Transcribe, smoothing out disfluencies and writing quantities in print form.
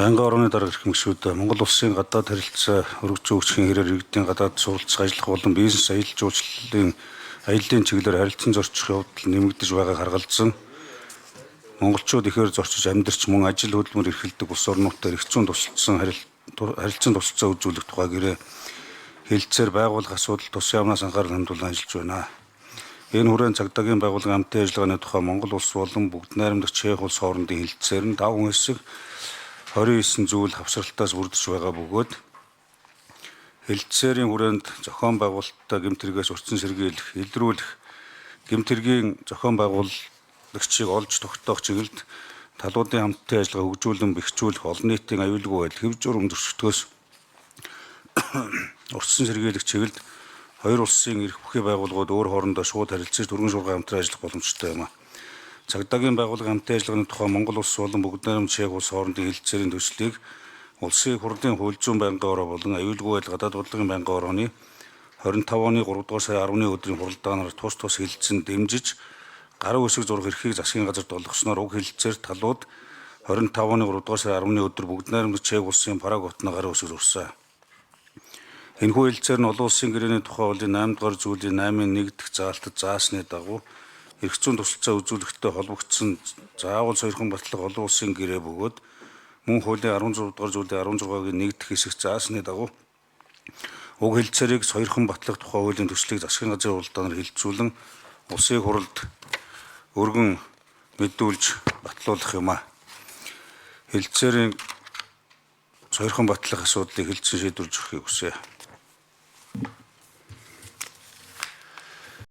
Байнгын орооны дарга эрхэм гишүүд, Монгол улсын гадаад харилцаа өргөжин хөгжихийн хэрээр иргэдийн гадаад суралцах, ажиллах болон бизнес аялал жуулчлалын аяллын чиглэлээр харилцан зорчих явдал нэмэгдэж байгааг харгалзан монголчууд ихээр зорчиж амьдарч мөн ажил хөдөлмөр эрхэлдэг улс орнуудаар эрх зүйн тусалсан харилцан тусалцаа үзүүлэх тухай гэрээ хэлэлцээр байгуулах асуудал тус яамнаас анхаарал хандуулан ажиллаж байна. Энэ хүрээнд цагдаагийн байгууллагын хамтын ажиллагааны тухай Монгол улс болон бүгд найрамдах Чех улс хоорондын хэлэлцээр нь даван хэсэг 29 зүйл хавсралтаас бүрдэж байгаа бөгөөд хэлэлцээрийн хүрээнд зохион байгуулалттай гэмт хэрэгээс урьдчилан сэргийлэх, илрүүлэх, гэмт хэргийн зохион байгуулагчийг олж тогтоох чиглэлд талуудын хамтын ажиллагаа хөгжүүлэн бэхжүүлэх, олон нийтийн аюулгүй байдал, хэв журам зөрчигдөхөөс урьдчилан сэргийлэх чиглэлд хоёр улсын эрх бүхий байгууллагууд өөр хоорондоо шууд харилцаж түргэн шуургай хамтран ажиллах боломжтой юм а. Цагдаагийн байгууллагын хамтын ажиллагааны тухай Монгол улс болон Бүгд найрамдах Чех улс хоорондын хэлэлцээрийн төслийг Улсын их хурлын хууль зүйн байнгын ороо болон аюулгүй байдал гадаад бодлогын байнгын орооны 25 оны 3 дугаар сарын 10-ны өдрийн хуралдаанаар тус тус хэлэлцэн дэмжиж гарын үсэг зурах эрхийг засгийн газарт олгосноор уг хэлэлцээр талууд 25 оны 3 дугаар сарын 10-ны өдөр Бүгд найрамдах Чех улсын Праг хотно гарын үсэг зурсан. Энэхүү хэлэлцээр нь олон улсын гэрээний тухай хуулийн 8 дугаар зүйлийн 8-ын 1 дэх заалтад заасны дагуу эрх зүйн тусалцаа үзүүлэхтэй холбогдсон заавал сойрхон батлах олон улсын гэрээ бөгөөд мөн хуулийн 16 дугаар зүйлийн 16-гийн 1 дэх хэсэгт заасны дагуу уг хэлэлцээрийг сойрхон батлах тухай хуулийн төслийг засгийн газрын хуралдаанаар хэлэлцүүлэн улсын хурлд өргөн мэдүүлж батлуулах юм а. Хэлэлцээрийн сойрхон батлах асуудлыг хэлэлцэн шийдвэрлэж өгөхийг хүсье.